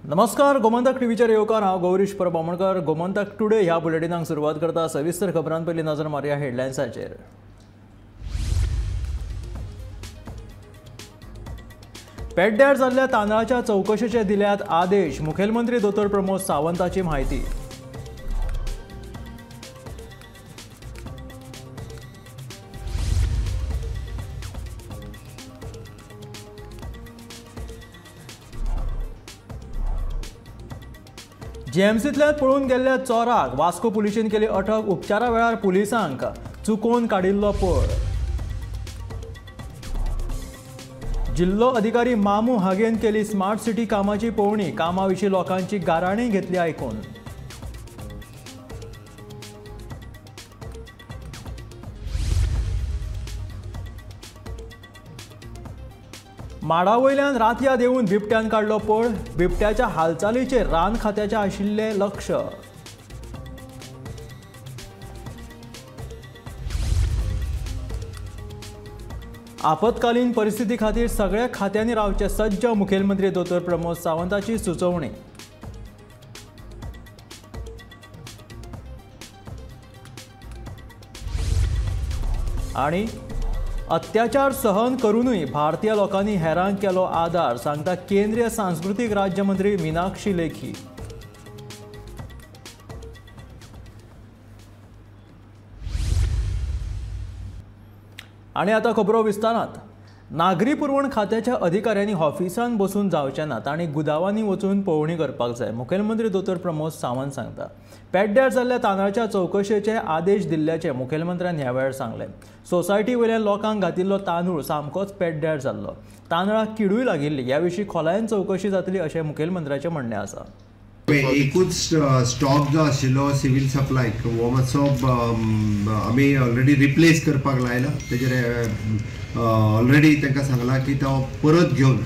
नमस्कार, गोमंतक टीव्हीचेर येवकार. हांव गौरीश परब आमोणकर. गोमंतक टुडे ह्या बुलेटिनाक सुरवात करता. सविस्तर खबरां पयलीं नजर मारया हेडलायन्साचेर. पेड्ड्यार जाल्ल्या तांदळाच्या चवकशेचे दिल्यात आदेश. मुखेलमंत्री दोतोर प्रमोद सावंताची म्हायती. जीएमसींतल्यान पळून गेल्ल्या चोराक वास्को पुलिशेन केली अटक. उपचारा वेळार पुलिसांक चुकोवन काडिल्लो पळ. जिल्लो अधिकारी मामू हागेन केली स्मार्ट सिटी कामाची पळोवणी. कामा विशीं लोकांची गाराणी घेतली आयकून. माडावयल्यान रातया देवून बिबट्यान काडलो पळ. बिबट्याच्या हालचालीचेर रान खात्याचें आशिल्लें लक्ष. आपत्कालीन परिस्थिती खातीर सगळ्या खात्यांनी रावचें सज्ज. मुखेलमंत्री दोतोर प्रमोद सावंताची सुचोवणी. आनी अत्याचार सहन करूनय भारतीय लोकांनी हेरांक केलो आदार, सांगता केंद्रीय सांस्कृतीक राज्यमंत्री मीनाक्षी लेखी. आनी आतां खबरो विस्तारांत. नागरी पुरवण खात्याच्या अधिकाऱ्यांनी ऑफिसांत बसून जावचें ना, तांणी गुदावांनी वचून पळोवणी करपाक जाय, मुखेलमंत्री दोतोर प्रमोद सावंत सांगता. पेड्ड्यार जाल्ल्या तांदळाच्या चवकशेचे आदेश दिल्ल्याचे मुखेलमंत्र्यान ह्या वेळार सांगलें. सोसायटी वयल्यान लोकांक घातिल्लो तांदूळ सामकोच पेड्ड्यार जाल्लो. तांदळाक किडूय लागिल्ली. ह्या विशीं खोलायेन चवकशी जातली अशें मुखेलमंत्र्याचें म्हणणें आसा. एकूच स्टॉक जो आशिल्लो सिवील सप्लायक हो मातसो आमी ऑलरेडी रिप्लेस करपाक लायला. तेजेर ऑलरेडी तांकां सांगलां की तो परत घेवन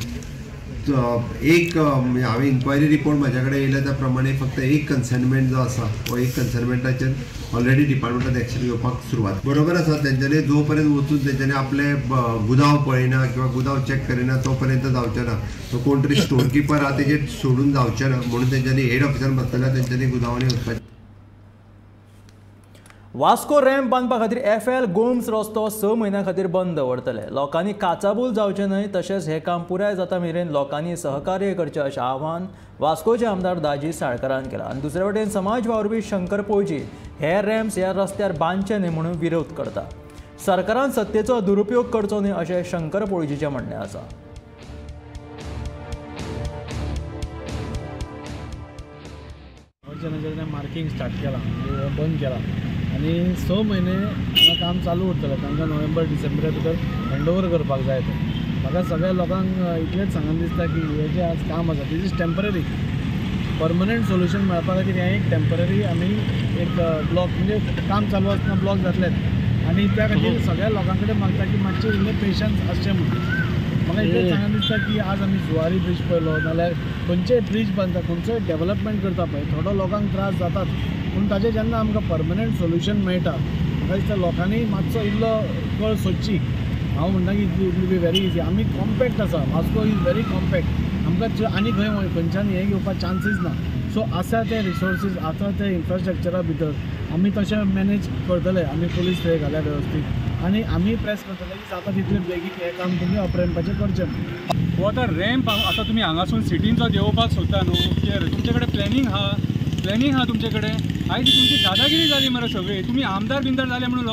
एक हांवें इन्क्वायरी रिपोर्ट म्हाज्या कडेन येयल्या त्या प्रमाणे फक्त एक कन्सर्नमेंट जो आसा हो एक कन्सर्नमेंटाचेर ऑलरेडी डिपार्टमेंटान एक्शन घेवपाक सुरवात. बरोबर आसा, तेंच्यांनी जो पर्यंत वचून तेंच्यांनी आपले गुदांव पळयना किंवा गुदांव चॅक करिना तो पर्यंत जावचें ना. तो कोण तरी स्टोर किपर आहा तेजेर सोडून जावचें ना, म्हणून तेंच्यांनी हेड ऑफिसर बसतल्या तेंच्यांनी गुदांवांनी वचपाचें. वास्को रॅम्प बांदपा खातीर एफ.एल. गोम्स रस्तो 6 म्हयन्यां खातीर बंद दवरतले. लोकांनी काचाबूल जावचें न्हय, तशेंच हें काम पुराय जाता मेरेन लोकांनी सहकार्य करचें अशें आवाहन वास्कोचे आमदार दाजी साळकारान केलां. आनी दुसरे वटेन समाज वावुरपी शंकर पोळजी हे रॅम्प्स ह्या रस्त्यार बांदचे न्हय म्हणून विरोध करता. सरकारान सत्तेचो दुरुपयोग करचो न्हय अशें शंकर पोळजीचें म्हणणें आसा. मार्किंग स्टार्ट केलां, बंद केलां आनी 6 म्हयने हांगा काम चालू उरतलें. तांकां नोव्हेंबर डिसेंबरा भितर हँड ओवर करपाक जाय. तें म्हाका सगळ्या लोकांक इतलेंच सांगन दिसता की हें जें आज काम आसा this is temporary. Permanent solution मेळपा खातीर हें एक टेंपररी आमी एक ब्लॉक, म्हणजे काम चालू आसतना ब्लॉक जातलेंच. आनी त्या खातीर सगळ्या लोकां कडेन मागता की मातशें इल्लें पेशन्स आसचें म्हणून. म्हाका इतलेंच सांगन दिसता की आज आमी जुवारी ब्रीज पळयलो, नाल्यार खंयचेय ब्रीज बांदता, खंयचोय डेवलपमेंट करता पळय थोडो लोकांक त्रास जातात, पूण ताजें जेन्ना आमकां परमनंट सोल्युशन मेळटा म्हाका दिसता लोकांनी मातसो इल्लो कळ सोदची. हांव म्हणटा की it will be very easy. आमी कॉम्पॅक्ट आसा, वास्को is very compact. आमकां आनी खंय खंयच्यान हें घेवपाक चान्सीस ना. सो आसा ते रिसोर्सीस, आसा ते इन्फ्रास्ट्रक्चरा भितर आमी तशें मॅनेज करतले. आमी पुलीस थंय घाल्या वेवस्थीत आनी आमी प्रेस करतले की जाता तितले बेगीन हें काम तुमी अपरॅम्पाचेर करचें. हो आतां रॅम्प आतां तुमी हांगासून सिटीन जो देंवोवपाक सोदता न्हू, कितें तुमचे कडेन प्लॅनिंग आहा? प्लॅनिंग आहा तुमचे कडेन? आयज तुमची दादागिरी जाली मरे सगळी. तुमी आमदार बिमदार जाले म्हणून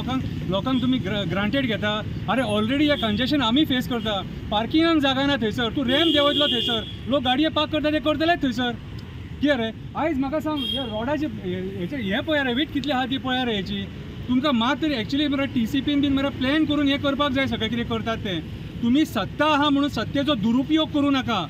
लोकांक तुमी ग्रांटेड घेता. अरे ऑलरेडी हें कंजेशन आमी फेस करता. पार्किंगाक जागा ना थंयसर. तूं रॅम्प देंवयतलो थंयसर, लोक गाडये पार्क करता ते करतलेच थंयसर. कितें रे आयज म्हाका सांग, ह्या रोडाचे हेचे हें पळया रे, वीट कितली आहा ती पळया रे हेची. तुमकां मात तरी एक्चुली मरे टी.सी.पीन बीन मरे प्लॅन करून हें करपाक जाय सगळें कितें करतात तें. तुमी सत्ता आहा म्हणून सत्तेचो दुरुपयोग करूं नाका,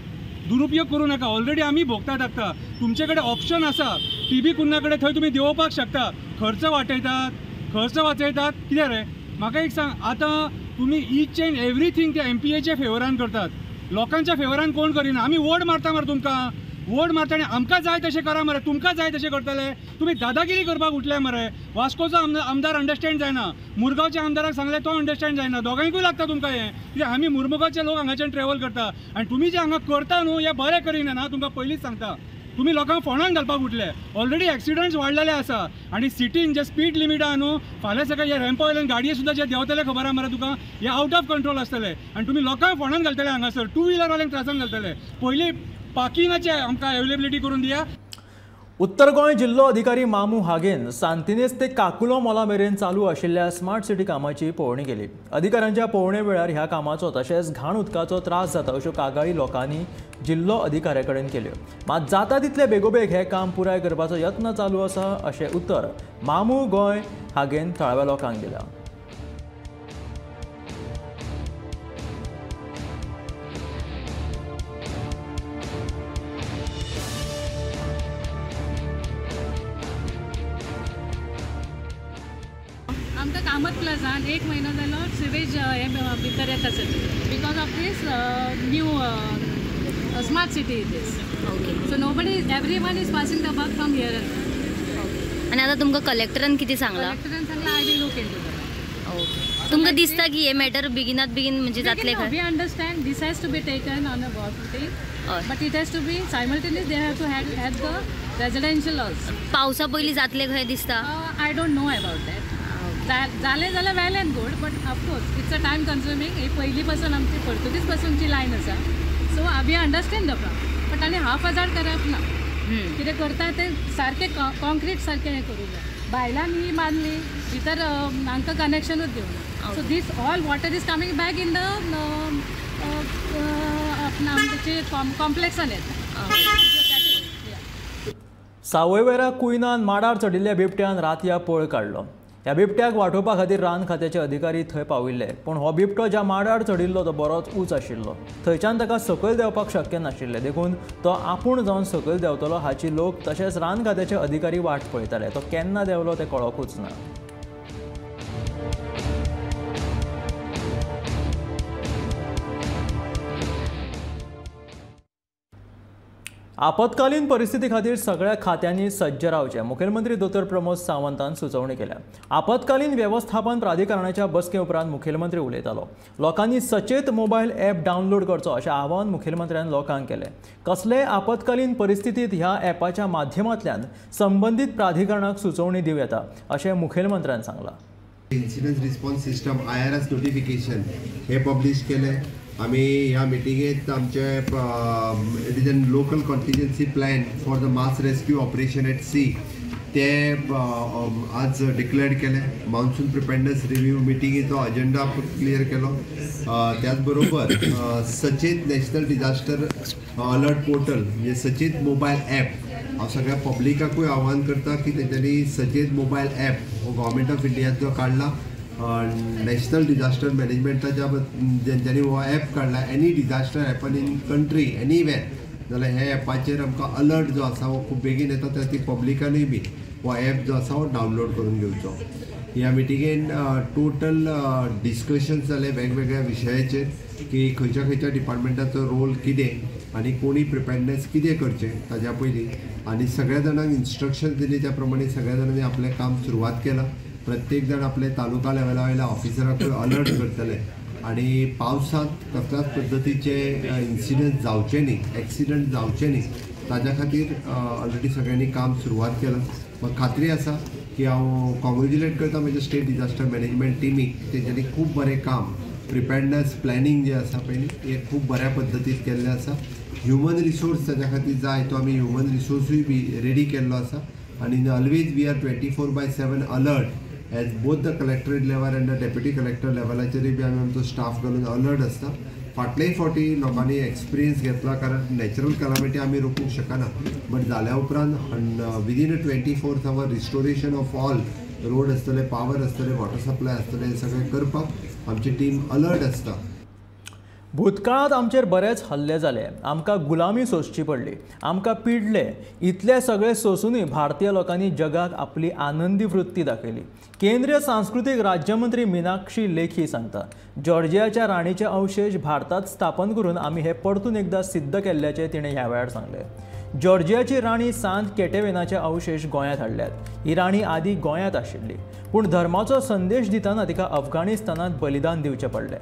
दुरुपयोग करूं नाका. ऑलरेडी आमी भोगतात आतां. तुमचे कडेन ऑप्शन आसा, टी.बी. कुन्हा कडेन थंय तुमी देंवोवपाक शकता. खर्च वाटयतात, खर्च वाचयतात. कितें रे म्हाका एक सांग, आतां तुमी ईच एंड एवरीथींग त्या एम.पी.एच्या फेवरान करतात, लोकांच्या फेवरान कोण करिना. आमी वोट मारता मरे तुमकां, वोट मारता आनी आमकां जाय तशें करा मरे, तुमकां जाय तशें करतले. तुमी दादागिरी करपाक उठले मरे. वास्कोचो आमदार अंडरस्टँड जायना, मुरगांवच्या आमदाराक सांगलें तो अंडरस्टँड जायना, दोगांयकूय लागता तुमकां हें. कित्याक आमी मुरमुगांवचे लोक हांगाच्यान ट्रॅवल करता आनी तुमी जे हांगा करता न्हू हें बरें करिना ना, तुमकां पयलींच सांगता. तुमी लोकांक फोंडान घालपाक उठले, ऑलरेडी एक्सिडंट्स वाडलेले आसा आनी सिटीन जे स्पीड लिमीट आहा न्हू, फाल्यां सकाळी हे रॅम्पा वयल्यान गाडये सुद्दां जे देंवतले खबर आहा मरे तुका, हे आवट ऑफ कंट्रोल आसतले आनी तुमी लोकांक फोंडान घालतले हांगासर, टू व्हिलरवाल्यांक त्रासान घालतले. पयलीं पार्किंगाचे आमकां अवेलेबिलिटी करून दिया. उत्तर गोंय जिल्लो अधिकारी मामू हागेन सांतिनेज ते काकुलो मोला मेरेन चालू आशिल्ल्या स्मार्ट सिटी कामाची पळोवणी केली. अधिकाऱ्यांच्या पळोवणे वेळार ह्या कामाचो तशेंच घाण उदकाचो त्रास जाता अश्यो कागाळी लोकांनी जिल्लो अधिकाऱ्या कडेन केल्यो. मात जाता तितले बेगोबेग हें काम पुराय करपाचो यत्न चालू आसा अशें उतर मामू गोंय हागेन थळाव्या लोकांक दिलां. आमकां कामत प्लाझान एक म्हयनो जालो सिवेज हें भितर येता सगळें because of this new smart city it is. Okay, so nobody, everyone is passing the buck from here. आनी आतां तुमकां कलेक्टरान कितें सांगलां? कलेक्टरान सांगलां I will look into that. Okay, तुमकां दिसता की हे मॅटर बेगिनात बेगीन म्हणजे जातलें काय? We understand this has to be taken on a war footing, but it has to be simultaneous. They have to have the residential also. पावसा पयलीं जातलें खंय दिसता? I don't know about that. जालें जाल्यार well and good, but of course it's a time consuming. ही पयलीं पासून आमची पोर्तुगीज पासूनची लायन आसा, so we understand the problem, but आनी हाफ हजार करप ना. कितें करता तें सारकें कॉन्क्रीट सारकें हें करूं जाय. भायल्यान ही मारली भितर हांकां कनेक्शनूच दिवना. So this all water is coming back in the आमचे कॉम्प्लेक्सान येता. सावयवेरा कुयनान माडार चडिल्ल्या बिबट्यान रातया पळ काडलो. ह्या बिबट्याक वाटोवपा खातीर रान खात्याचे अधिकारी थंय पाविल्ले, पूण हो बिबटो ज्या माडार चडिल्लो तो बरोच ऊंच आशिल्लो. थंयच्यान ताका सकयल देंवपाक शक्य नाशिल्लें, देखून तो आपूण जावन सकयल देंवतलो हाची लोक तशेंच रान खात्याचे अधिकारी वाट पळयताले. तो केन्ना देंवलो तें कळोकूच ना. आपत्कालीन परिस्थिती खातीर सगळ्या खात्यांनी सज्ज रावचें, मुखेलमंत्री दोतोर प्रमोद सावंतान सुचोवणी केल्या. आपत्कालीन वेवस्थापन प्राधिकरणाच्या बसके उपरांत मुखेलमंत्री उलयतालो. लोकांनी सचेत मोबायल ॲप डावनलोड करचो अशें आवाहन मुखेलमंत्र्यान लोकांक केलें. कसलेय आपत्कालीन परिस्थितींत ह्या ॲपाच्या माध्यमांतल्यान संबंदीत प्राधिकरणाक सुचोवणी दिवं येता अशें मुखेलमंत्र्यान सांगलां. Incident response system IRS notification हे पब्लिश केलें. आमी ह्या मिटिंगेंत आमचे it is an local contingency plan for the mass rescue operation at sea ते आज डिक्लेअर केलें. Monsoon preparedness review मिटिंगेचो agenda clear केलो. त्याच बरोबर सचेत नॅशनल डिझास्टर अलर्ट पोर्टल म्हणजे सचेत मोबायल ॲप, हांव सगळ्या पब्लिकाकूय आव्हान करता की तेंच्यांनी सचेत मोबायल ॲप हो गव्हर्मेंट ऑफ इंडियाचो काडला. नॅशनल डिझास्टर मॅनेजमेंटाच्या जेंच्यांनी हो ॲप काडला, any disaster happen in country anywhere जाल्यार ह्या ॲपाचेर आमकां अलर्ट जो आसा हो खूब बेगीन येता. त्या खातीर पब्लिकानूय बी हो ॲप जो आसा हो डावनलोड करून घेवचो. ह्या मिटिंगेन टोटल डिस्कशन जालें वेगवेगळ्या विशयाचेर की खंयच्या खंयच्या डिपार्टमेंटाचो रोल कितें आनी कोणी प्रिपेडनेस कितें करचें ताज्या पयलीं, आनी सगळ्या जाणांक इन्स्ट्रक्शन दिली त्या प्रमाणे सगळ्या जाणांनी आपलें काम सुरवात केलां. प्रत्येक जाण आपले तालुका लेवला वयल्या ऑफिसराकूय अलर्ट करतले आनी पावसांत कसल्याच पद्दतीचे इन्सिडंट जावचे न्ही, एक्सिडंट जावचे न्ही ताज्या खातीर ऑलरेडी सगळ्यांनी काम सुरवात केलां. म्हाका खात्री आसा की हांव कॉंग्रेच्युलेट करता म्हज्या स्टेट डिझास्टर मॅनेजमेंट टिमीक, तेंच्यांनी खूब बरें काम प्रिपेडनेस प्लॅनिंग जें आसा पळय न्ही हें खूब बऱ्या पद्दतीन केल्लें आसा. ह्युमन रिसोर्स ताज्या खातीर जाय तो आमी ह्युमन रिसोर्सूय बी रेडी केल्लो आसा आनी always we are 24/7 alert as both the collectorate level and the deputy collector लेवलाचेरूय बी आमी आमचो स्टाफ घालून अलर्ट आसता. फाटलेय फावटी लोकांनी एक्सपिरियन्स घेतला, कारण नॅचरल कॅलामिटी आमी रोखूंक शकना, बट जाल्या उपरांत within a 24 hour restoration of all road आसतले, पावर आसतले, वॉटर सप्लाय आसतले, हें सगळें करपाक आमची टीम अलर्ट आसता. भूतकाळांत आमचेर बरेच हल्ले जाले, आमकां गुलामी सोंसची पडली, आमकां पिडले. इतले सगळे सोंसूनय भारतीय लोकांनी जगाक आपली आनंदी वृत्ती दाखयली. केंद्रीय सांस्कृतीक राज्यमंत्री मीनाक्षी लेखी सांगता, जॉर्जियाच्या राणीचे अवशेष भारतात स्थापन करून आमी हे परतून एकदा सिद्ध केल्ल्याचें तिणें ह्या वेळार सांगलें. जॉर्जियाची राणी सांत केटेवेनाचे अवशेष गोंयांत हाडल्यात. ही राणी आदी गोंयांत आशिल्ली, पूण धर्माचो संदेश दितना तिका अफगाणिस्तानांत बलिदान दिवचें पडलें.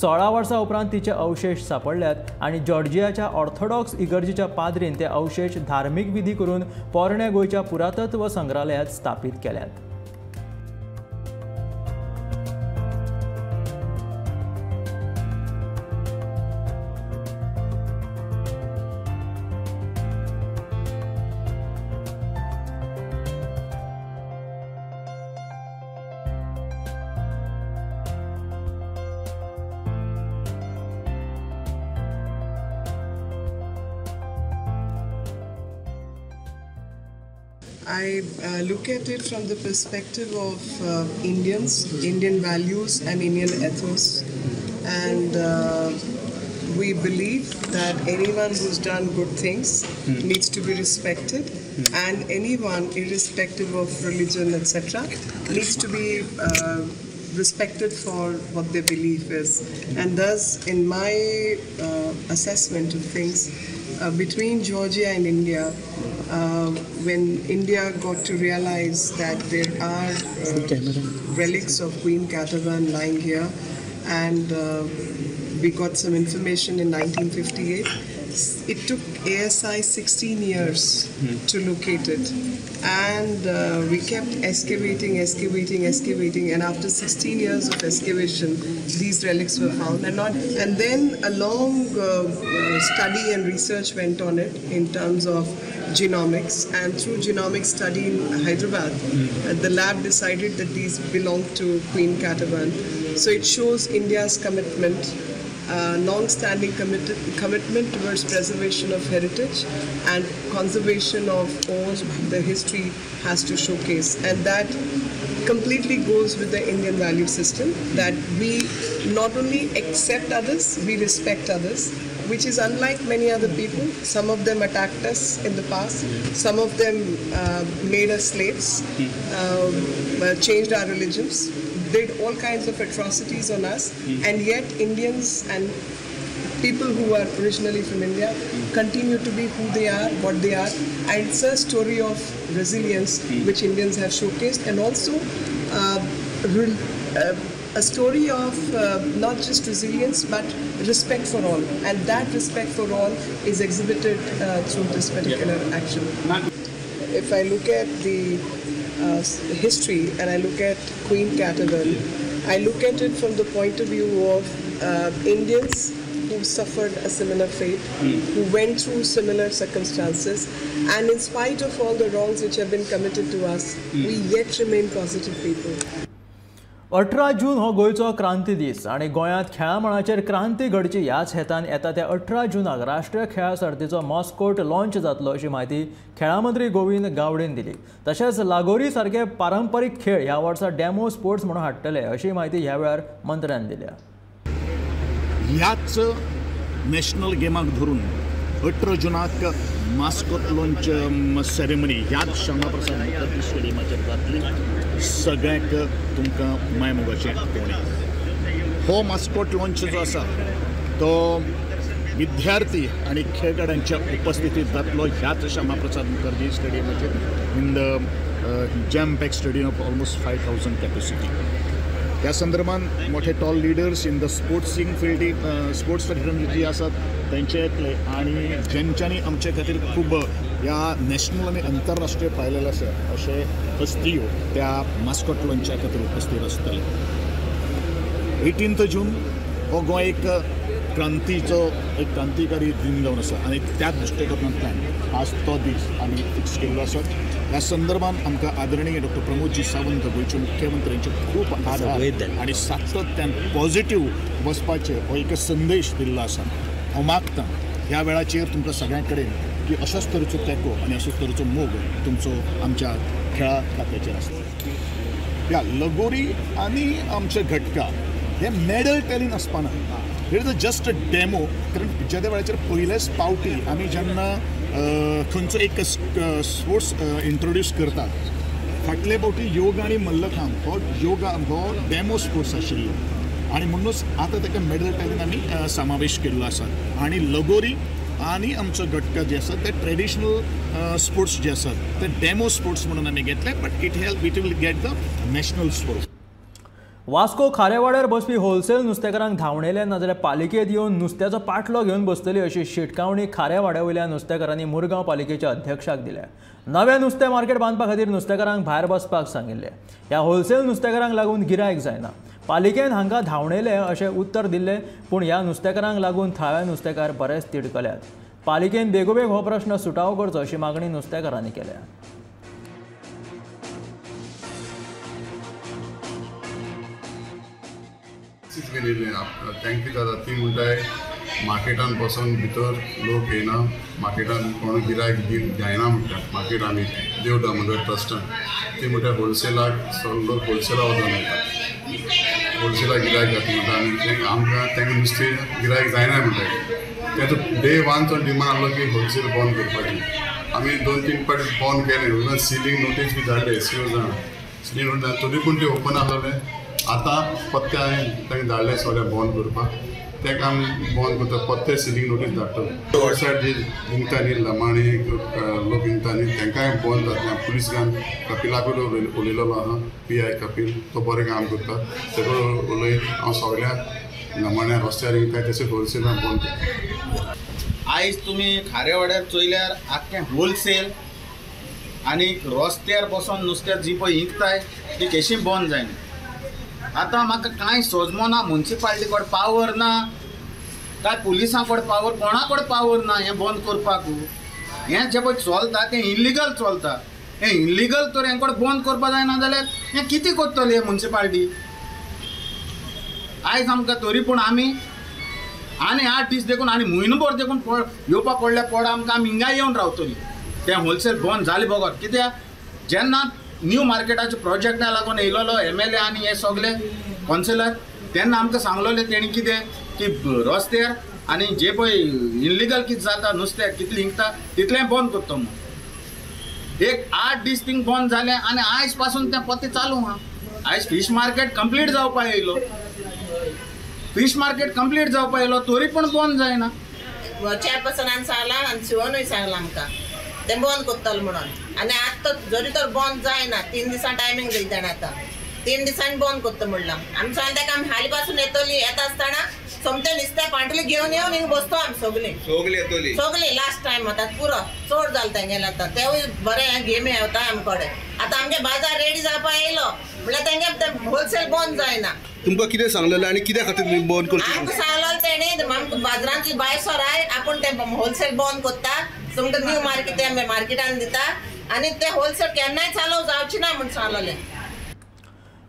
16 वर्सां उपरांत तिचे अवशेष सांपडल्यात आनी जॉर्जियाच्या ऑर्थोडॉक्स इगर्जेच्या पाद्रीन ते अवशेष धार्मीक विधी करून पोरण्या गोंयच्या पुरातत्व संग्रहालयांत स्थापीत केल्यात. I look at it from the perspective of Indians, Indian values and Indian ethos, and we believe that anyone who's done good things needs to be respected, and anyone irrespective of religion etc. needs to be respected for what their belief is. And thus, in my assessment of things, between Georgia and India, when India got to realize that there are relics of Queen Ketevan lying here, and we got some information in 1958. It took ASI 16 years to locate it, and we kept excavating, excavating, excavating, and after 16 years of excavation, these relics were found. And then a long study and research went on it in terms of genomics, and through genomic study in Hyderabad, the lab decided that these belong to Queen Ketevan. So it shows India's commitment, long-standing commitment towards preservation of heritage and conservation of all the history has to showcase, and that completely goes with the Indian value system, that we not only accept others, we respect others, which is unlike many other people. Some of them attacked us in the past, some of them made us slaves, changed our religions, did all kinds of atrocities on us, and yet Indians and people who are originally from India continue to be who they are, what they are, and it's a story of resilience which Indians have showcased, and also a story of not just resilience but respect for all, and that respect for all is exhibited through this particular action. If I look at the history and I look at Queen Ketevan, I look at it from the point of view of Indians who suffered a similar fate, who went through similar circumstances, and in spite of all the wrongs which have been committed to us, we yet remain positive people. 18 जून हो गोंयचो क्रांती दीस आनी गोंयांत खेळा मळाचेर क्रांती घडची ह्याच हेतान येता त्या 18 जूनाक राष्ट्रीय खेळा सर्तीचो मॉस्कोट लॉन्च जातलो अशी म्हायती खेळा मंत्री गोविंद गावडेन दिली. तशेंच लागोरी सारके पारंपरीक खेळ ह्या वर्सा डेमो स्पोर्ट्स म्हणून हाडटले अशी म्हायती ह्या वेळार मंत्र्यान दिल्या. ह्याच नॅशनल गेमाक धरून 18 जुनाक मास्कोट लॉन्च सेरेमनी ह्याच श्यामाप्रसाद मुखर्जी स्टेडियमाचेर जातली. सगळ्यांक तुमकां मायमोगाचें आपोवणें. हो मास्कोट लॉन्च जो आसा तो विद्यार्थी आनी खेळगड्यांच्या उपस्थितीत जातलो ह्याच Shyama Prasad Mukherjee स्टेडियमाचेर in the jam pack stadium of almost 5000 capacity. ह्या संदर्भात मोठे tall leaders in the sportsing फिल्डी sports fraternity आसात तेंचे येतले आनी जेंच्यांनी आमचे खातीर खूब ह्या नॅशनल आनी अंतरराष्ट्रीय पायलेले आसा अशे हस्तियो त्या मास्कोट लॉन्चा खातीर उपस्थित आसतले. 18 जून हो गोंय एक क्रांतीचो एक क्रांतिकारी दिन जावन आसा आनी त्या दृश्टिकोनांतल्यान आज तो दीस आमी फिक्स केल्लो आसा. ह्या संदर्भात आमकां आदरणीय डॉक्टर प्रमोदजी सावंत गोंयचे मुख्यमंत्र्यांचे खूब आदार आनी सातत्यान पॉझिटिव्ह वचपाचे हो एक संदेश दिल्लो आसा. हांव मागता ह्या वेळाचेर तुमकां सगळ्यां कडेन की अशोच तरेचो तेंको आनी अशोच तरेचो मोग तुमचो आमच्या खेळा खात्याचेर आसता. ह्या लगोरी आनी आमचे घटका हे मॅडल टॅली नासपाना, it is a just a demo. कारण जेद्या वेळाचेर पयलेच पावटी आमी जेन्ना खंयचो एक स्पोर्ट्स इंट्रोड्यूस करतात, फाटले फावटी योग आनी मल्लखांब हो योगा हो डेमो स्पोर्ट्स आशिल्लो आनी म्हणूनच आतां ताका मॅडल टॅलीन आमी समावेश केल्लो आसा. आनी लगोरी आनी आमचो गटका जे आसा ते ट्रेडिशनल स्पोर्ट्स जे आसात ते डेमो स्पोर्ट्स म्हणून आमी घेतले, but it help it will get the national sports. Vasco खारेवाड्यार बसपी होलसेल नुस्तेकारांक धांवणेले नाजाल्यार पालिकेंत येवन नुस्त्याचो पाटलो घेवन बसतली अशी शिटकावणी खारेवाड्या वयल्या नुस्तेकारांनी मुरगांव पालिकेच्या अध्यक्षाक दिल्या. नवें नुस्तें मार्केट बांदपा खातीर नुस्तेकारांक भायर बसपाक सांगिल्लें. ह्या होलसेल नुस्तेकारांक लागून गिरायक जायना. पालिकेन हांकां धांवणेले अशें उत्तर दिल्लें, पूण ह्या नुस्तेकारांक लागून थळावे नुस्तेकार बरेच तिडकल्यात. पालिकेन बेगोबेग हो प्रश्न सुटावो करचो अशी मागणी नुस्तेकारांनी केल्या. Thank you दादा. ती म्हणटाय मार्केटान बसून भितर लोक येयना, मार्केटान कोण गिरायक जायना म्हणटा. मार्केट आमी देव दामोदर ट्रस्टान ती म्हणटा होलसेलाक सगळे लोक होलसेला वचून म्हणटा, होलसेलाक गिरायक जाता म्हणटा. आनी आमकां तांकां नुस्तें गिरायक जायना म्हणटा. तेजो डे वनचो डिमांड आहलो की होलसेल बंद करपाची. आमी 2-3 फावटी बंद केलें, इवन सिलींग नोटीस बी धाडले एस सी ओ जाण सिलींग नोटीस तरी पूण ती ओपन आहलोलें. आतां पत्ते हांवें तांकां धाडले सगळें बंद करपाक, तें आमी बंद करता. पत्ते सिलींग नोटीस धाडटले. आउटसायड जे विकता न्ही लमाणी लोक विकता न्ही तांकांय बंद जातलें. पुलीस गान कपिलाकूय उलयलेलो आहा, पी I Kapil, तो बरें काम करता. तेका उलयत हांव सगळ्या लमाण्या रस्त्यार विकता तशें होलसेलान बंद करता. आयज तुमी खारेवाड्यार चोयल्यार आख्खें होलसेल आनी रस्त्यार बसोन नुस्त्या जी पळय विकताय ती केशी बंद जायना. आतां म्हाका कांय सोजमना, मुन्सिपाल्टी कडेन पावर ना काय पुलिसां कडेन पावर, कोणा कडेन पावर ना हें बंद करपाक. हें जें पळय चलता तें इल्लिगल चलता. हें इल्लिगल तर हें कडेन बंद करपाक जायना जाल्यार हें कितें करतली मुन्सिपाल्टी? आयज आमकां तरी पूण आमी आनी 8 दीस देखून आनी म्हयनो भर देखून येवपा पडल्या पोड आमकां आमी हिंगा येवन रावतली. तें होलसेल बंद जालें बगर. कित्याक जेन्ना न्यू मार्केटाचे प्रोजेक्टा लागून येयलेलो एम एल ए आनी हे सगळे कौन्सिलर, तेन्ना आमकां सांगलोले तेणी कितें की रस्त्यार आनी जे पळय इल्लिगल कितें जाता नुस्त्याक कितलें विकता तितलें बंद करता म्हणून. एक 8 दीस थिंग बंद जालें आनी आयज पासून तें पत्ते चालू आहा. आयज फीश मार्केट कंप्लीट जावपा येयलो, फीश मार्केट कंप्लीट जावपा येयलो तरी पूण बंद जायना. चेअरपर्सनान सांगलां आनी शिवनूय सांगलां आमकां तें बंद करतलो म्हणून. आनी आतां जरी तर बंद जायना, 3 दिसां टायमींग दिली ताणें, आतां 3 दिसांनी बंद करता म्हणलां. आमी सांगलें ताका आमी हालीं पासून येतली, येता आसतना सोमतें नुस्त्या पांटली घेवन येवन हिंगा बसतो आमी सगळीं सगळीं. लास्ट टायम आतां पुरो चड जालें तेंगेलें. आतां तेवूय बरें गेमी येता आमचे कडेन. आतां आमगे बाजार रेडी जावपा येयलो म्हणल्यार तेंगे तें होलसेल बंद जायना. तुमकां कितें सांगलेलें आनी कित्या खातीर तुमी बंद करचें? आमकां सांगलेलें तेणी आमकां बाजारांतली बाय सोराय आपूण तें होलसेल बंद करता, तुमकां न्यू मार्केट आमी मार्केटान दिता आनी तें होलसेल केन्नाय चालू जावची ना म्हूण सांगलेलें.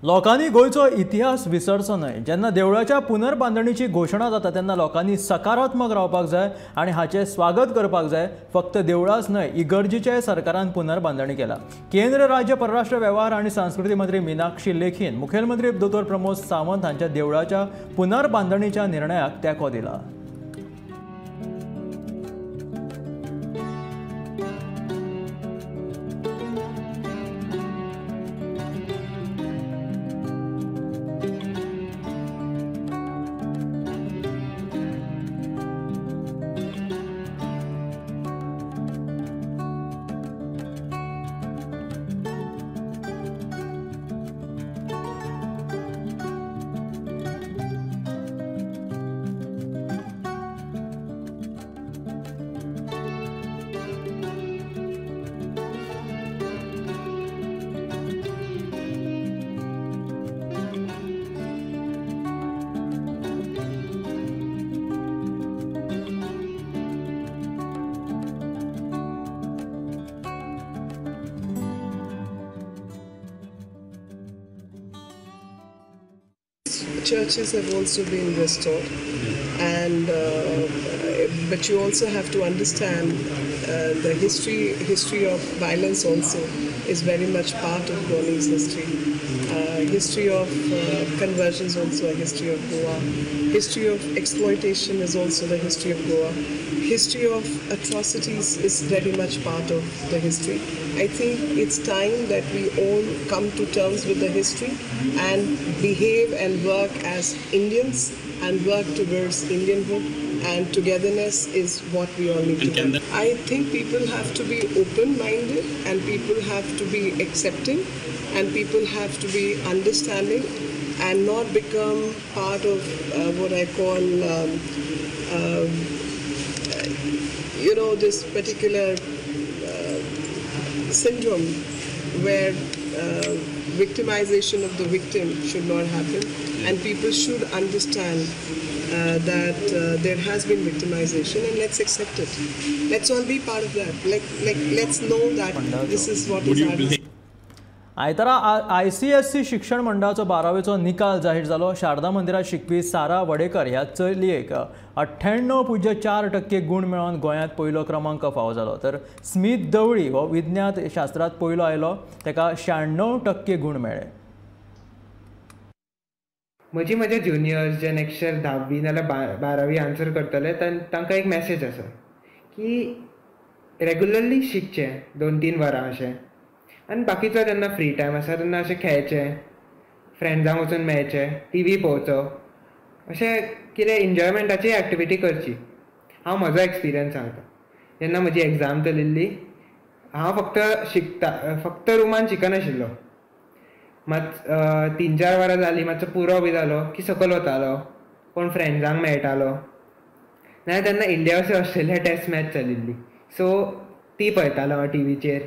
लोकांनी गोंयचो इतिहास विसरचो न्हय. जेन्ना देवळाच्या पुनर्बांदणीची घोशणा जाता तेन्ना लोकांनी सकारात्मक रावपाक जाय आनी हाचें स्वागत करपाक जाय. फक्त देवळाच न्हय, इगर्जीच्याय सरकारान पुनर्बांदणी केला. केंद्र राज्य परराष्ट्र वेव्हार आनी संस्कृती मंत्री मीनाक्षी लेखीन मुखेलमंत्री दोतोर प्रमोद सावंत हांच्या देवळाच्या पुनर्बांदणीच्या निर्णयाक तेंको दिला. Churches have also been restored, and but you also have to understand the history of violence also is very much part of Goanese history. History of conversions also a history of Goa. History of exploitation is also the history of Goa. History of atrocities is very much part of the history. I think it's time that we all come to terms with the history and behave and work as Indians and work towards Indianhood And togetherness is what we all need to do. I think people have to be open-minded, and people have to be accepting, and people have to be understanding, and not become part of what I call, you know, this particular syndrome where victimization of the victim should not happen, and people should understand that there has been victimization, and let's accept it. Let's all be part of that. Like let's know that this is what is happening. आयतारा ICSC शिक्षण मंडळाचो 12वेचो निकाल जाहीर जालो. शारदा मंदिरात शिकपी सारा वडेकर ह्या चलयेक 98.04% गुण मेळोवन गोंयांत पयलो क्रमांक फावो जालो. तर स्मित दवळी हो विज्ञान शास्त्रांत पयलो आयलो, ताका 96% गुण मेळ्ळे. म्हजी म्हजे ज्युनियर्स जे नेक्स्ट इयर 10वी नाल्यार 12वी आन्सर करतले तांकां एक मॅसेज आसा की रेगुलरली शिकचें 2-3 वरां अशें, आनी बाकीचो जेन्ना फ्री टायम आसा तेन्ना अशें खेळचें, फ्रेंड्सांक वचून मेळचें, टीव्ही पळोवचो, अशें कितें एन्जॉयमेंटाची एक्टिविटी करची. हांव म्हजो एक्सपिरियन्स सांगता. जेन्ना म्हजी एग्जाम चलिल्ली हांव फक्त शिकता, फक्त रुमान शिकनाशिल्लो. मात 3-4 वरां जालीं, मातसो पुरो बी जालो की सकयल वतालो, कोण फ्रेंड्सांक मेळटालो. नाजाल्यार तेन्ना India versus Australia test match चलिल्ली, सो ती पळयतालो हांव टीव्हीचेर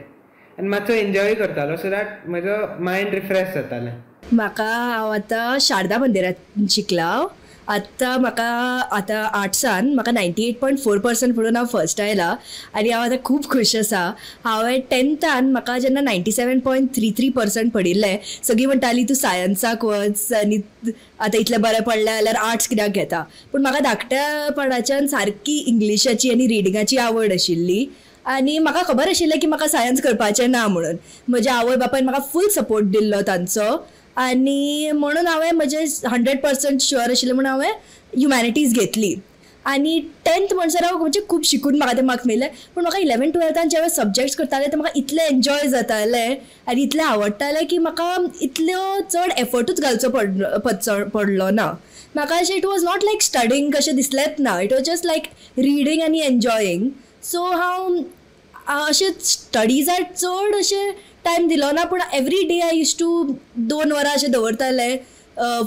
आनी मातसो एन्जॉय करतालो, सो that म्हजो मायंड रिफ्रेश जातालें. म्हाका हांव आतां शारदा मंदिरांत शिकलां. आतां म्हाका आतां आर्ट्सान म्हाका 98.4% पडून हांव फर्स्ट आयलां आनी हांव आतां खूब खूश आसा. हांवें 10थान म्हाका जेन्ना 97.33% पडिल्लें, सगळीं म्हणटालीं तूं सायन्साक वच आनी आतां इतलें बरें पडलें जाल्यार आर्ट्स कित्याक घेता. पूण म्हाका धाकट्यापणाच्यान सारकी इंग्लिशाची आनी रिडिंगाची आवड आशिल्ली आनी म्हाका खबर आशिल्लें की म्हाका सायन्स करपाचें ना म्हणून. म्हज्या आवय बापायन म्हाका फूल सपोर्ट दिल्लो तांचो आनी म्हणून हांवें म्हजें 100% शुअर आशिल्लें म्हणून हांवें ह्युमॅनिटीज घेतली. आनी 10th म्हणसर हांव म्हणजे खूब शिकून म्हाका ते मार्क्स मेळ्ळे, पूण म्हाका 11th 12थान जेन्ना सब्जेक्ट्स करतालें ते म्हाका इतलें एन्जॉय जातालें आनी इतलें आवडटालें की म्हाका इतल्यो चड एफर्टूच घालचो पडलो ना. म्हाका अशें it was not like studying कशें दिसलेंच ना, it was just like reading आनी एन्जॉयींग. सो हांव अशें स्टडिजार चड अशें टायम दिलो ना, पूण every day I use to 2 वरां अशें दवरतालें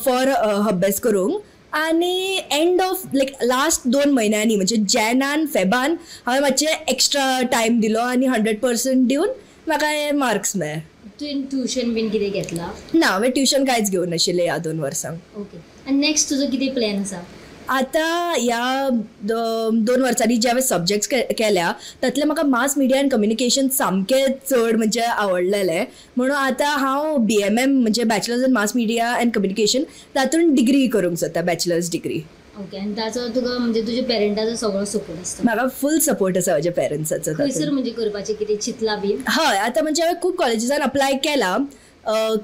फॉर अभ्यास करूंक. आनी एंड ऑफ लायक लास्ट 2 म्हयन्यांनी म्हणजे जॅनान फेबान हांवें मातशें एक्स्ट्रा टायम दिलो आनी 100% दिवन म्हाका हे मार्क्स मेळ्ळे. तुवें ट्युशन बीन कितें घेतलां? ना, हांवें ट्युशन कांयच घेवंक नाशिल्लें ह्या 2 वर्सांक. ओके, आनी नेक्स्ट तुजो कितें प्लॅन आसा? आतां ह्या 2 वर्सांनी जे हांवें सब्जेक्ट्स केल्या तातूंतलें म्हाका मास मिडिया आनी कम्युनिकेशन सामकें चड म्हणजे आवडलेलें, म्हणून आतां हांव BMM म्हणजे bachelors in mass media and communication तातूंत डिग्री करूंक सोदता, बॅचलर्स डिग्री. ओके, आनी ताचो तुका म्हणजे तुज्या पेरंटाचो सगळो सपोर्ट आसता? म्हाका फूल सपोर्ट आसा म्हज्या पेरंट्साचो. खंयसर म्हणजे करपाचें कितें चिंतलां बीन? हय, आतां म्हणजे हांवें खूब कॉलेजीसान अप्लाय केलां,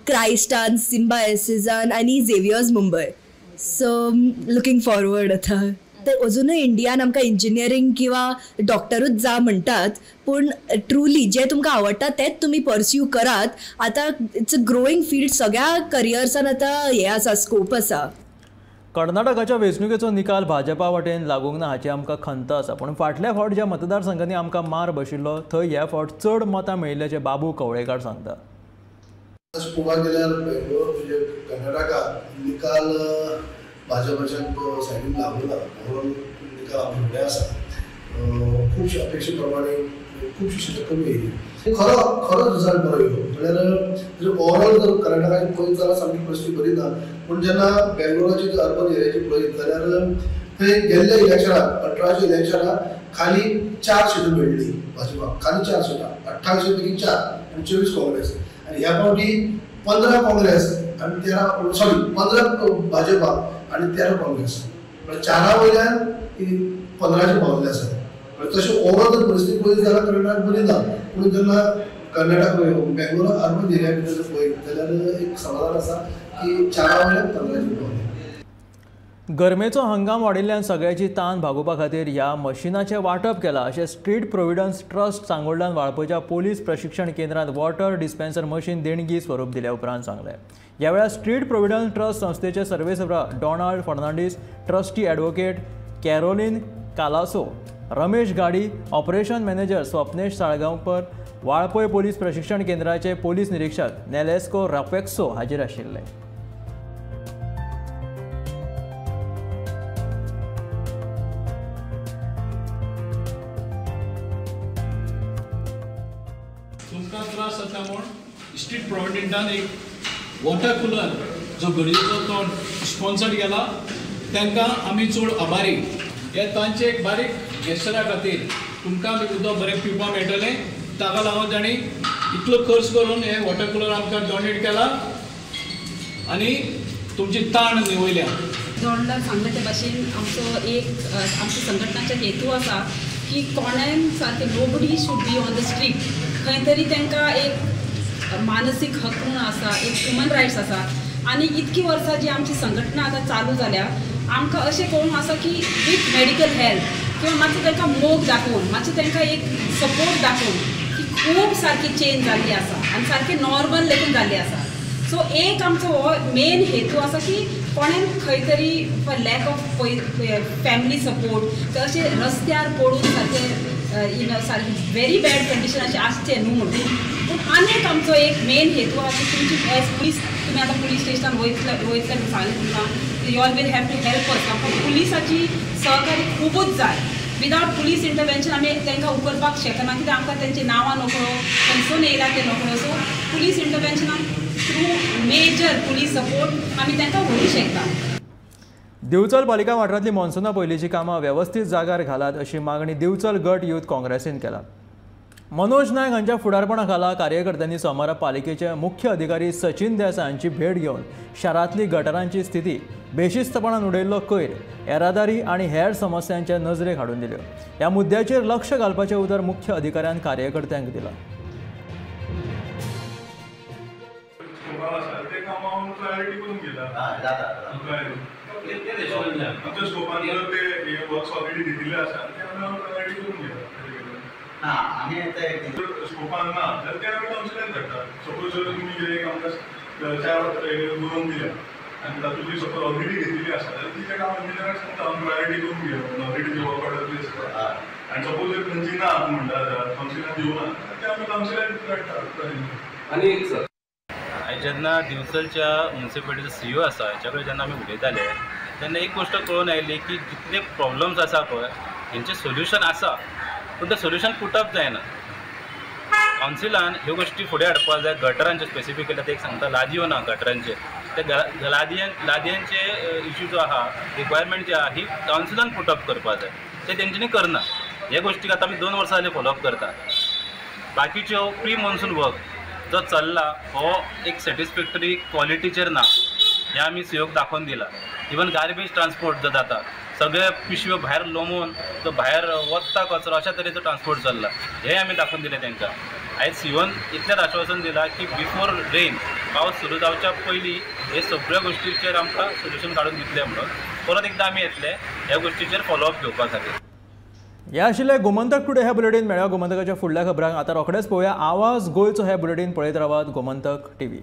क्रायस्टान, सिम्बायसिसान आनी Xavier's Mumbai. So looking forward. आतां तर अजुनूय इंडियान आमकां इंजिनियरींग किंवा डॉक्टरूच जा म्हणटात, पूण ट्रुली जें तुमकां आवडटा तेंच तुमी पर्स्यू करात. आतां it's a growing field, सगळ्या करियर्सान आतां हें आसा, स्कोप आसा. कर्नाटकाच्या वेंचणुकेचो निकाल भाजपा वटेन लागूंक ना हाची आमकां खंत आसा, पूण फाटल्या फावट ज्या मतदारसंघांनी आमकां मार बशिल्लो थंय ह्या फावट चड मतां मेळिल्ल्याचें बाबू कवळेकार सांगता. पळोवपाक गेल्यार बेंगलोर म्हणजे कर्नाटकात निकाल भाजपाच्या सायडीन लागूना, ओवरऑल निकाल आमचे फुडें आसा. खुबशे अपेक्षे प्रमाणे खुबशी सिटां कमी येयली. खरो खरो रिजल्ट बरो येयलो म्हणल्यार ओवरऑल जर कर्नाटकाची पळयत जाल्यार सामकी परिस्थिती बरी ना, पूण जेन्ना बेंगलोराची अर्बन एरियाची पळयत जाल्यार थंय गेल्ल्या इलेक्शनाक 18 इलेक्शनाक खाली 4 सिटां मेळ्ळी भाजपाक, खाली 4 सिटां, 28 पैकी 4 आनी 24 काँग्रेस. आनी ह्या फावटी 15 काँग्रेस आनी 13 सॉरी 15 भाजपा आनी 13 काँग्रेस, म्हणल्यार 4 वयल्यान 15 पावल्ले आसा. तशें ओवरऑल जर परिस्थिती पळयत जाल्यार कर्नाटक बरी ना, पूण जेन्ना कर्नाटक बेंगलोर अर्बन एरिया भितर जर पळयत जाल्यार एक समाधान आसा की 4 वयल्यान 15 पावले. गरमेचो हंगाम वाडिल्ल्यान सगळ्याची तान भागोवपा खातीर ह्या मशिनाचें वांटप केलां अशें स्ट्रीट प्रोविडन्स ट्रस्ट सांगोल्डान वाळपयच्या पोलीस प्रशिक्षण केंद्रांत वॉटर डिस्पेन्सर मशीन देणगी स्वरूप दिल्या उपरांत सांगलें. ह्या वेळार स्ट्रीट प्रोविडन्स ट्रस्ट संस्थेचे सर्वेसर्वा Donald Fernandes, trustee advocate Caroline Colaco, Ramesh Gadi, operation manager Swapnesh Salgaonkar, Valpoi police प्रशिक्षण केंद्राचे पोलीस निरीक्षक नेलेस्को रापेक्सो हाजीर आशिल्ले. तुमकां त्रास जाता म्हूण स्ट्रीट प्रोविडेंटान एक वॉटर कुलर जो गरजेचो तो स्पॉन्सर केला, तांकां आमी चड आभारी. हे तांचे एक बारीक गेस्टरा खातीर तुमकां उदक बरें पिवपाक मेळटलें, ताका लागून तांणी इतलो खर्च करून हे वॉटर कुलर आमकां डोनेट केला आनी तुमची ताण निवयल्या. जोडला सांगले ते भाशेन आमचो एक आमच्या संघटनाचो हेतू आसा की कोणाय सारकें nobody should be on the street. खंय तरी तांकां एक मानसीक हक म्हणून आसा, एक ह्युमन रायट्स आसा. आनी इतकी वर्सां जी आमची संघटना आतां चालू जाल्या, आमकां अशें कळून आसा की विथ मेडिकल हेल्प किंवा मातसो तांकां मोग दाखोवन, मातसो तांकां एक सपोर्ट दाखोवन की खूब सारकी चेंज जाल्ली आसा आनी सारकी नॉर्मल लेगून जाल्ली आसा. सो एक आमचो हो मेन हेतू आसा की कोणेन खंय तरी for lack of family support अशें रस्त्यार पडून सारकें इन सारकें व्हेरी बॅड कंडिशन अशें आसचें न्हू म्हणून. पूण आनी एक आमचो एक मेन हेतू आसा की तुमची एज पुलीस, तुमी आतां पुलीस स्टेशनान वयतले वयतले सांगलें तुमकां, you all will have to help us. आमकां पुलिसाची सहकार्य खुबूच जाय. विदावट पुलीस इंटरवेन्शन आमी तांकां उखलपाक शकना, कित्याक आमकां तेंची नांवां नकळो, खंयसून येयला तें नकळो. सो पुलीस इंटरवेन्शनान थ्रू मेजर पुलीस सपोर्ट आमी तांकां व्हरूंक शकता. दिवचल पालिका वाठारांतली मॉन्सुना पयलींची कामां वेवस्थीत जाग्यार घालात अशी मागणी दिवचल गट यूथ काँग्रेसीन केला. मनोज नायक हांच्या फुडारपणा खाला कार्यकर्त्यांनी सोमारा पालिकेचे मुख्य अधिकारी सचिन देसाय हांची भेट घेवन शारांतली गटारांची स्थिती, बेशिस्तपणान उडयल्लो कोयर, येरादारी आनी हेर समस्यांचे नजरेक हाडून दिल्यो. ह्या मुद्द्याचेर लक्ष घालपाचें उतर मुख्य अधिकाऱ्यान कार्यकर्त्यांक दिलां. स्कोपान ना जाल्यार ते आमी कावन्सिलान धाडटा. सपोज जर तुमी कितें आमकां 4 बरोवन दिल्या आनी तातूंतली सपोज ऑलरेडी घेतिल्ली आसा जाल्यार ती त्या काम इंजिनियराक सांगता आमी प्रायोरिटी करून घेया म्हणून, ऑलरेडी जे वर्क ऑर्डर प्लेस आसा. आनी सपोज जर खंयची ना म्हणटा कावन्सिलान दिवना ते आमी कावन्सिलान धाडटा. आनी एक सर, जेन्ना दिवचलच्या म्युनिसिपालिटीचो सीईओ आसा हेच्या कडेन जेन्ना आमी उलयताले तेन्ना एक गोश्ट कळून आयली की जितले प्रॉब्लम्स आसा पळय हेंचें सोल्युशन आसा, पूण तें सोल्युशन पुटअप जायना. कावन्सिलान ह्यो गोश्टी फुडें हाडपाक जाय. गटरांचे स्पेसिफिकली आतां एक सांगता, लादयो ना गटरांचे, ते लादयांचे इश्यू जो आहा, रिक्वायरमेंट जी आहा ही कावन्सिलान पुटअप करपाक जाय, ते तेंच्यांनी करना. ह्या गोश्टीक आतां आमी 2 वर्सां जालीं फॉलोअप करता. बाकीच्यो प्री मॉन्सून वर्क जो चल्ला हो एक सॅटिस्फॅक्टरी क्वॉलिटीचेर ना, हें आमी सीईओक दाखोवन दिलां. इवन गार्बेज ट्रान्सपोर्ट जो जाता, सगळे पिशव्यो भायर लोमून तो भायर वत्ता कचरो, अशा तरेचो ट्रान्सपोर्ट चल्ला, हें आमी दाखोवन दिलें तांकां. आयज सीईओन इतलेंच आश्वासन दिलां की बिफोर रेन, पावस सुरू जावच्या पयलीं हे सगळ्या गोश्टीचेर आमकां सोल्युशन काडून दितले म्हणून. परत एकदां आमी येतले ह्या गोश्टीचेर फॉलोअप घेवपा खातीर. हे आशिल्ले गोमंतक टुडे ह्या बुलेटीन. मेळ्या गोमंतकाच्या फुडल्या खबरांक. आतां रोखडेच पळोवया आवाज गोंयचो हे बुलेटीन. पळयत रावात गोमंतक टीव्ही.